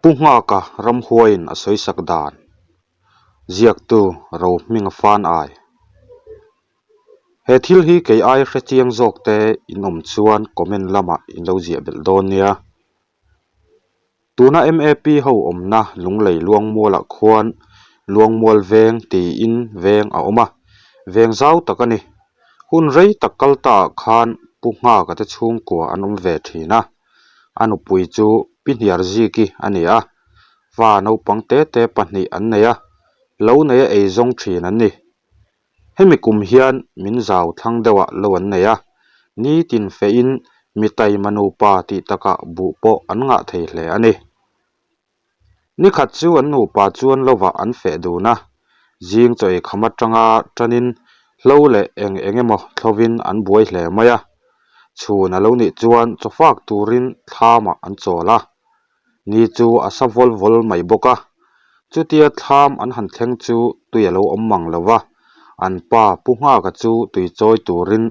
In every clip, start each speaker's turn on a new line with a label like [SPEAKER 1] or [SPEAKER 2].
[SPEAKER 1] Pu Nghaka ramhuaiin a sawisak dan ziaktu Rohminga fan ai. He thil hi kei ai hrechiang zawk te in awm chuan comment lamah in lo ziah belh dawn nia. Tuna MAP ho awmna Lunglei Luangmualah khuan Luangmual veng tiin veng a awm a, veng zau tak a ni. Hun rei tak kal ta ah khan Pu Nghaka te chhungkua an awm ve thin a, a nupui chu Pi Hniarziki a ni a, fa naupang te te pahnih an nei a, lo neia ei zawng thin an ni. Hemi kum hian min zau thlang deuhah lo an nei a, nitin fehin mi taima nupa tih takah buh pawh an ngah thei hle a ni. Nikhat chu an nupa chuan lovah an feh dun a, zing chaw eikham atanga tanin hlo leh eng eng emaw thlovin an buai hle mai a, chhun a lo nih chuan chaw fak turin thlamah an chawl a. Ni chu a sa vawl vawl mai bawk a, chutia thlam an han thleng chu tui a lo awm mang lo va, an pa Pu Nghaka chu tui chawi turin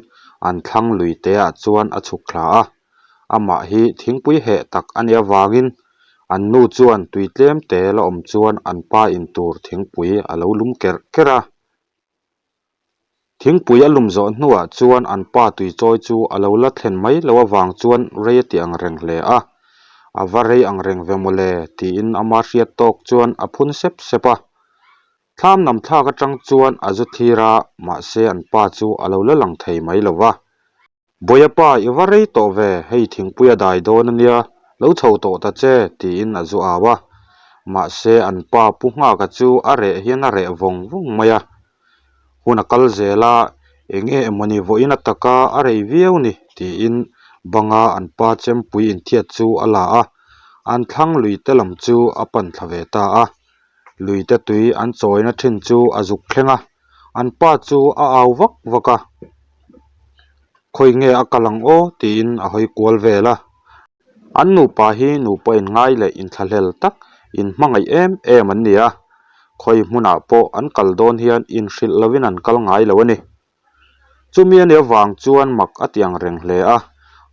[SPEAKER 1] an thlang lui te ah chuan a chhuk thla a, amah hi thingpui heh tak a nih avangin an nu chuan tui tlem te la awm chuan an pa in tur thingpui a lo lum kerh kerh a. Thingpui a lum zawh hnuah chuan an pa tuichawi chu a lo la thlen mai loh avang chuan rei a ti ang reng hle a, A va rei ang reng ve mawle tiin ama hriat tawk chuan a phun sep sep a. Thlam nam thlak atang chuan a zu thlir a, mahse an pa chu a lo la lang thei mai lo va. Bawiapa, i va rei tawh ve, hei thingpui a dai dawn a nia, lo chho tawh ta che, tiin a zu au a. Mahse, an pa Pu Nghaka chu a reh hian a reh vawng vawng mai a. Hun a kal zel a, eng nge emawni vawiin a taka a rei viau ni, tiin banga an pa chempui inthiat chu a la a, an thlang lui te lam chu a pan thla ve ta a. Lui te tui an chawina thin chu a zuk thleng a. An pa chu a au vak vak a, Khawi nge a kal ang aw? tiin a hawi kual vel a. An nupa hi nupa inngai leh inthlahlel tak, inhmangaih em em an ni a, khawi hmunah pawh an kal dawn hian inhrilh lovin an kal ngai lo a ni. Chumi a nih avang chuan mak a ti ang reng hle a,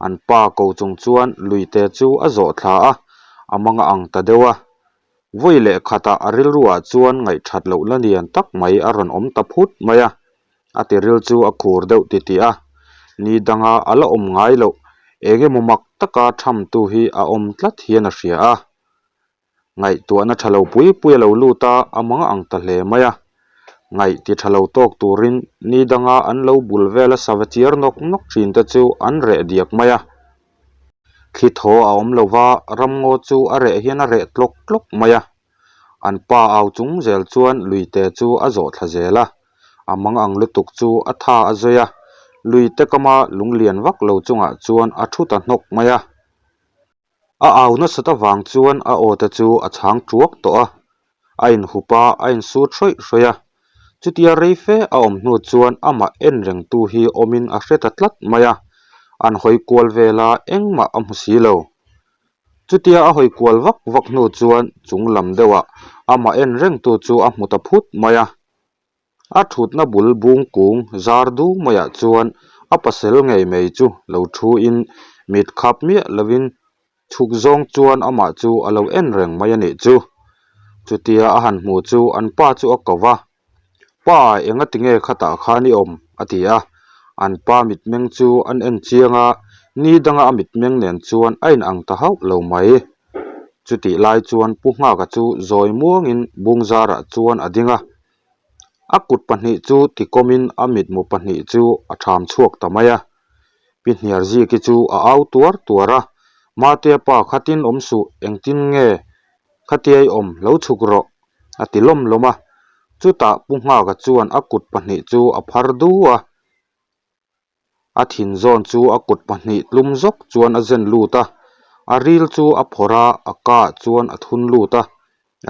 [SPEAKER 1] an pa ko chung chuan luite chu a zawh thla a, a mang a ang ta deuh a. Vawi leh khatah a rilruah chuan ngaihthat loh la nian tak mai a rawn awm ta phut mai a, a tiril chu a khur deuh titih a, ni danga a la awm ngai loh eng emaw mak taka thamtu hi a awm tlat hian a hria a. Ngaihtuahna tha lo pui pui a lo lut a, a mang ang ta hle mai a. Ngaih ti tha lo tawk turin ni danga an lo bul vela sava chiar nawk nawk thin te chu an reh diak mai a. Thli thaw a awm lo va, ramngaw chu a reh hian a reh tlawk tlawk mai a. An pa au chung zel chuan luite chu a zawh thla zel a, a mang ang lutuk chu a tha a zawi a, luite kama lunglian vak lo chungah chuan a thu ta hnawk mai a. A au nasat avang chuan a aw te chu a chhang tuak tawh a, a inhup a, a insut hrawih hrawih a. Chutia rei fe a awm hnu chuan amah en rengtu hi awmin a hre ta tlat mai a, an hawi kual vel a, engmah a hmu si lo. Chutia a hawi kual vak vak hnu chuan chung lam deuhah amah en rengtu chu a hmu ta phut mai a. A thutna bul bung kung zar du maiah chuan a pasel ngei mai chu lo thuin mit khap miah lovin chhuk zawng chuan amah chu a lo en reng mai a nih chu. Chutia a han hmu chu an pa chu a ko va, Pa enga tinge khatah khan i awm? a ti a. An pa mitmeng chu an en chiang a, ni danga a mitmeng nen chuan a inang ta hauh lo mai. Chutih lai chuan Pu Nghaka chu zawi muangin bung zarah chuan a ding a, a kut pahnih chu tikawmin a mitmu pahnih chu a ṭham chhuak ta mai a. Pi Hniarziki chu a au tuar tuar a, Matea pa khatin awm suh, engtin nge khatia i awm, lo chhuk rawh, a ti lawm lawm a. Chutah Pu Nghaka chuan a kut pahnih chu a phar du a. A thin zawn chu a kut pahnih tlum zawk chuan a zen lut a, a ril chu a phawrh a, a ka ah chuan a thun lut a,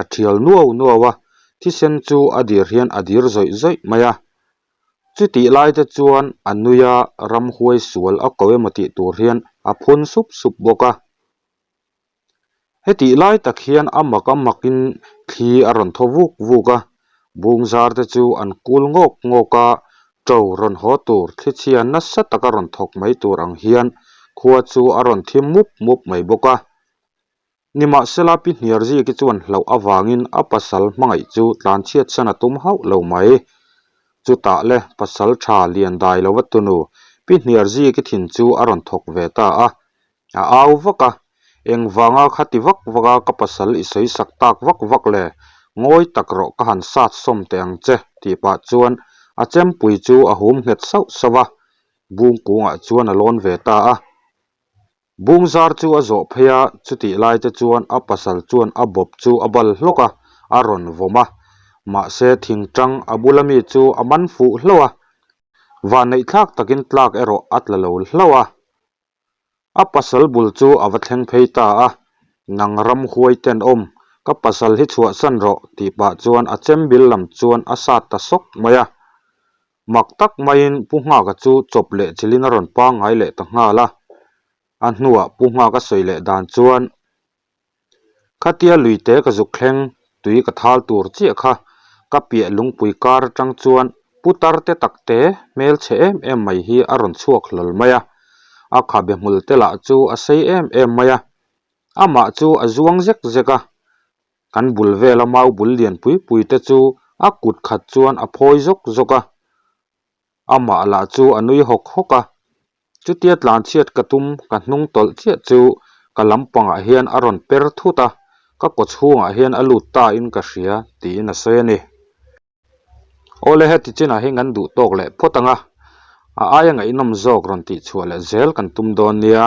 [SPEAKER 1] a thial nuau nuau a, thisen chu a dir hian a dir zawih zawih mai a. Chutih lai te chuan a nui a, ramhuai sual a ko emaw tih tur hian a phun sup sup bawk a. Hetih lai tak hian a mak a makin thli a rawn thaw vuk vuk a, bung zar te chu an kul ngawk ngawk a, ṭo rawn haw tur thli chhia nasa taka rawn thawk mai tur ang hian khua chu a rawn thim mup mup mai bawk a. Nimahsela Pi Hniarziki chuan hlauh avangin a pasal hmangaih chu tlanchhiatsan a tum hauh lo mai. Chutah le pasal tha lian dai lova tunu Pi Hniarziki thin chu a rawn thawk ve ta a. A au vak a, Engvanga kha ti vak vak a ka pasal i sawi sak tak vak vak le, ngawi tak rawh ka han sat sawm teh ang che tih pah chuan a chempui chu a hum nghet sauh sauh a, bung kungah chuan a lawn ve ta a. Bung zar chu a zawh phei a, chutih lai te chuan a pasal chuan a bawp chu a bal hlawk a, a rawn vawm a. Mahse thingtang a bula mi chu a man fuh hlauh a, vanneihthlak takin tlak erawh a tla lo hlauh a. A pasal bul chu a va thleng phei ta a, Nang ram huai tenawm, ka pasal hi chhuahsan rawh tih pah chuan a chembil lam chuan a sat ta sawk mai a. Mak tak maiin Pu Nghaka chu chawp leh chilhin a rawn pangngai leh ta nghal a. A hnuah Pu Nghaka sawi leh dan chuan, Khatia luite ka zuk thleng, tui ka thal tur chiah kha, ka piah lungpui kar atang chuan putar te tak te hmelchhe em em mai hi a rawn chhuak hlawl mai a. A khabe hmul te lah chu a sei em em mai a. Amah chu a zuang zek zek a. Kan bul vela mau bul lian pui pui te chu a kut khat chuan a phawi zawk zawk a. Amah lah chu a nui hawk hawk a, chutia tlanchhiat ka tum ka hnung tawlh chiah chu ka lampangah hian a rawn per thut a, ka kaw chhungah hian a lut ta in ka hria tiin a sawi a ni. Awle heti chinah hi ngan duh tawk leh phawt ang a, a aia ngaihnawm zawk rawn tihchhuah leh zel kan tum dawn nia.